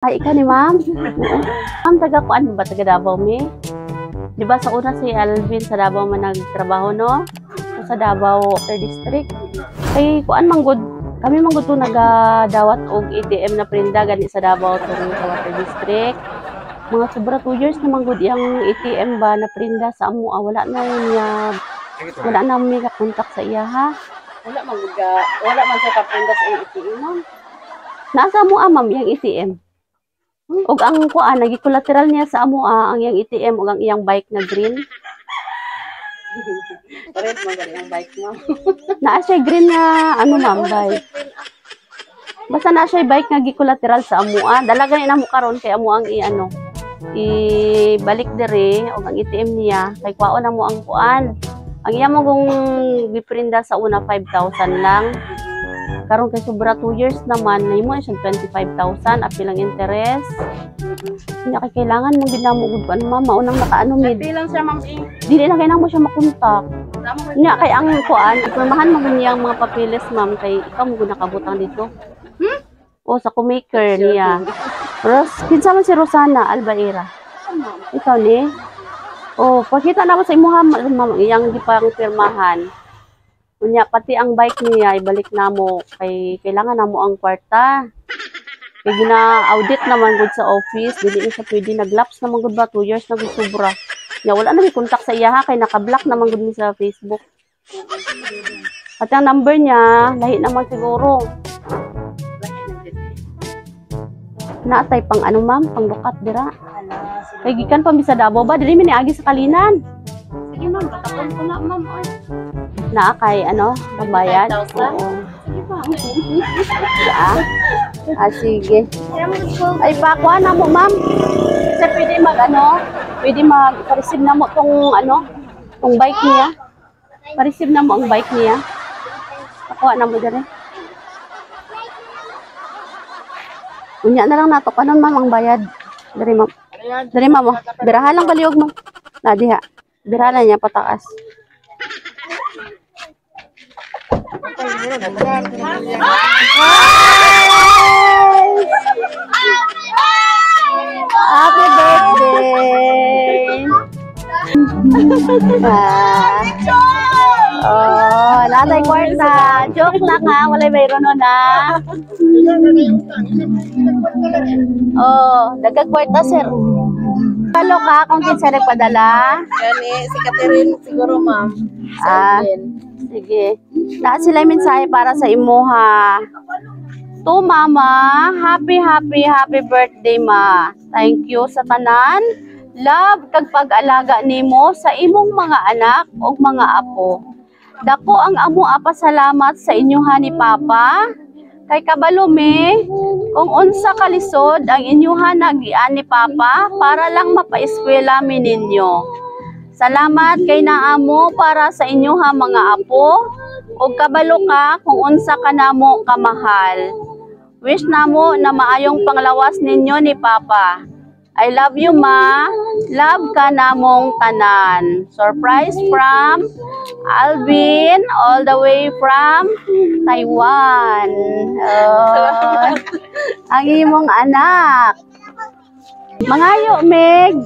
Ay, ikaw ni ma'am? Ma'am, taga kuan ba? Taga Davao mi? Di ba sa una si Alvin sa Davao man nagtrabaho, no? O sa Davao Water District. Kay kuan man gud, kami man gud to nagadawat og ATM na prinda gani sa Davao tong sa Water District. Mga sobra 2 years na man gud iyang ATM ba na prinda sa amo, ah, wala na niya, wala na mi kakontak sa iya ha. Wala man gud wala man siya kaprinda sa iyang ATM, ma'am. Nasa amo ah, ma'am, iyang ATM. Ug ang kuan nagi collateral niya sa amo ah, ang iyang ATM ug ang iyang bike na green. Pareho man gani ang bike, ma'am. Naa siya green na ano, ma'am, bike. Basta naa siya bike nga gi-collateral sa amo ah. Dala gani namo karon kay amo ang i-ano ibalik diri og ang ATM niya kay kuwaon na mo ang kuan. Ang iya mo kung giprinda sa una 5,000 lang. Karon kay sobra 2 years naman, nahimo na siyang 25,000 apil ang interest. Nya kay kailangan mo gid namo gud kuan, ma'am, maunang nakaano mid. Happy lang siya, ma'am. Eh. Dili na kailangan mo siya makontak. Tama ko. Nya kay ang kuan, ipirmahan mo gud niyang mga papeles, ma'am, kay ikaw mo gud nakabutang dito. O sa kumaker niya. Ros, kinsa man si Rosana Albaira? Ikaw ni? Oh, pakita na ko sa imuha, ma'am, iyang gipang pirmahan. Unya pati ang bike niya ibalik namo kay kailangan namo ang kwarta. Kay gina-audit naman gud sa office, dili na siya pwede, nag-lapse naman gud ba 2 years na gud sobra. Nya wala na may contact sa iya ha kay naka-block naman gud mi sa Facebook. Pati ang number niya, lahi naman siguro. Naatay pang ano, ma'am, pang lukat dira. Ala, sige. Kay gikan pa mi sa Davao ba, dili mi niagi sa Kalinan. Sige, ma'am, patapon ko na, ma'am. Oy. Naa kay ano, pambayad. 5,000? Oo. Sige, ma'am. Ah, ah sige. Ay, pakuha na mo, ma'am. Sir, pwede mag ano, pwede mag pa-receive na mo tong ano, tong bike niya. Pa-receive na mo ang bike niya. Pakuha na mo dyan eh. Unya na lang nato kanon, ma'am, ang bayad. Diri, ma'am. Diri, ma'am. Oh. Birahan lang baliog, ma'am. Na diha. Birahan na niya pataas. Happy birthday! Ah. Oh, natay kwarta. Joke lang ha, walay mayroon nun ha. Oh, dagag kwarta, sir. Kalo ka kung kinsa nagpadala? Gani, si Catherine siguro, ma'am. Si Ah. Alvin. Sige. Naa sila mensahe para sa imuha. To mama, happy happy happy birthday, ma. Thank you sa tanan. Love kag pag-alaga nimo sa imong mga anak ug mga apo. Dako ang amo pasalamat sa inyuha ni Papa. Kay kabalo mi kung unsa kalisod ang inyuha nagian ni Papa para lang mapaeskwela mi ninyo. Salamat kay naamo para sa inyuha mga apo ug kabalo ka kung unsa ka namo kamahal. Wish namo na maayong panglawas ninyo ni Papa. I love you, ma. Love ka namong tanan. Surprise from Alvin all the way from Taiwan. Oh, ang imong anak. Mangayo, Meg.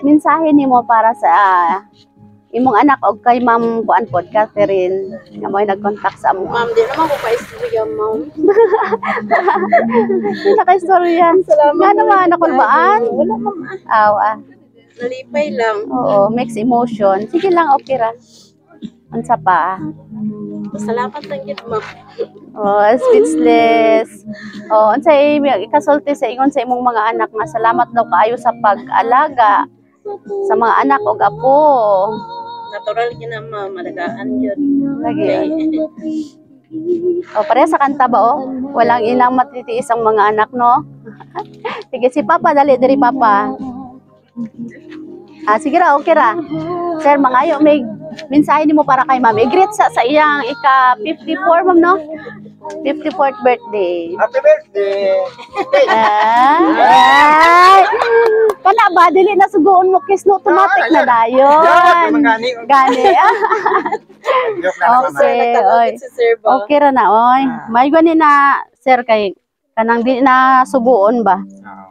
Mensahe nimo para sa imong anak og kay Ma'am Kuan pod, Catherine, nga mo'y nag-contact sa amo. Ma'am, di naman ko pa-istorya, ma'am. Hindi na kay istorya. Salamat. Nga naman, nakulbaan. Wala, ma'am. Aw, ah. Nalipay lang. Oo, mixed emotion. Sige lang, okay ra. Unsa pa? Salamat lang yun, ma'am. Oh, speechless. Oh, unsay ikasulti sa ingon sa imong mga anak nga salamat daw kaayo sa pag-alaga sa mga anak og apo. Natural yun na, ma'am. Alagaan yun. Lagi. Oh, pareha sa kanta ba oh? Walang inang matitiis ang mga anak, no? Sige, si Papa, dali diri, Papa. Ah, sige ra, okay ra. Sir, mangayo may mensahe nimo para kay ma'am. I-greet sa iyang ika 54, ma'am, no? 54th birthday. Happy birthday! Ah, ay. Kana ba dili na sugoon mo kiss, no, automatic na dayon. Gani. Gani. Joke lang naman. Okay, oy. Nagtanong si Sir ba? Okay ra na oy. May gani na sir kay Kanang di na suguon ba. Oo.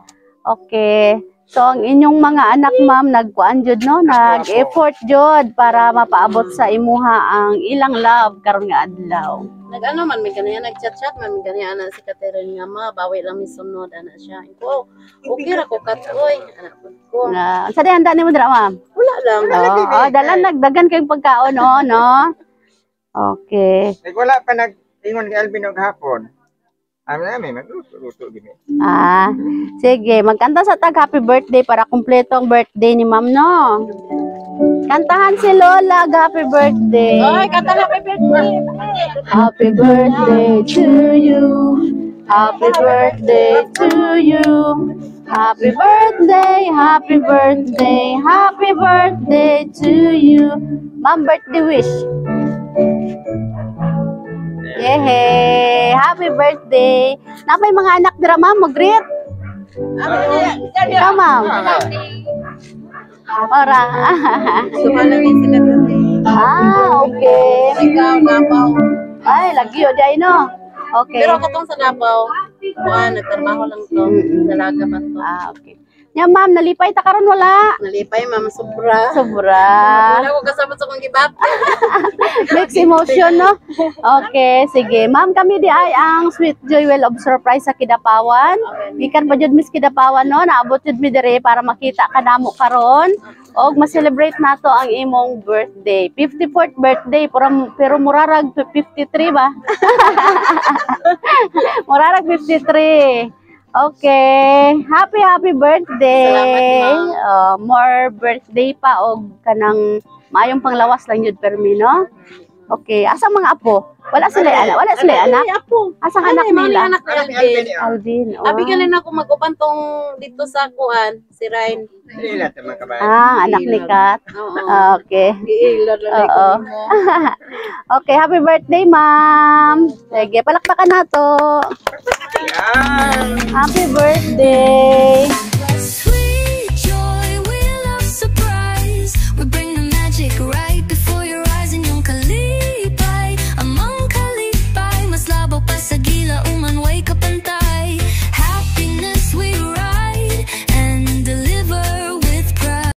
Okay. So ang inyong mga anak, ma'am, nagkuan jud, no, nag-effort jud para mapaabot sa imuha ang ilang love karon nga adlaw. Nag-ano man mi kaniya, nag-chat-chat man mi kaniya ana si Catherine nga, "Ma, bawi lang mi sunod," ana siya. Ko, okay ra ko kat-oy, ana pud ko. Na, sa handa nimo dira, ma'am? Wala lang. Oo, oh, dala nagdagan kayong pagkaon, no, no? Okay. Like, wala pa nag-ingon kay Alvin og hapon. Amin namin, magluto-luto gini. Ah, sige, magkanta sa tag happy birthday para kumpleto ang birthday ni ma'am, no? Kantahan si Lola, happy birthday. Oy, kanta na happy birthday. Happy birthday to you. Happy birthday to you. Happy birthday, happy birthday, happy birthday to you. Ma'am, birthday wish. Yehey! Happy birthday! Napay mga anak dira, ma'am, mag-greet. Ikaw, ma'am. Ora. Sumala ni sila kasi. Ah, okay. Ikaw, Davao. Ay, lagi yun, di no? Okay. Pero katong sa Davao, kuan, nagtrabaho lang to. Dalaga pa to. Ah, okay. Nya, ma'am, nalipay ta karon, wala? Nalipay, ma'am, sobra. Sobra. Wala ko kasama sa kong gibat. Mixed emotion, no? Okay, sige. Ma'am, kami di ay ang Sweet Joy Well of Surprise sa Kidapawan. Gikan pa jud Miss Kidapawan, no? Naabot jud mi diri para makita ka namo karon og ma-celebrate nato ang imong birthday. 54th birthday, pero murarag 53 ba? Murarag 53. Okay. Happy, happy birthday. Salamat, ma'am. More birthday pa og kanang maayong panglawas lang yun permi, no? Okay. Asa mga apo? Wala sila anak. Wala sila anak. Ay, apo. Asang anak Ay, mga nila? Anak ni Anak ni Alvin. Alvin, oh. Alvin. Oh. Abi ganin ako mag-uban tong dito sa kuan, si Ryan. Sila ta mga kabayan. Ah, anak ni Kat. Oo. Ah, okay. Giila lang ko nimo. Okay, happy birthday, ma'am. Sige, palakpakan na to. Yan. Happy birthday.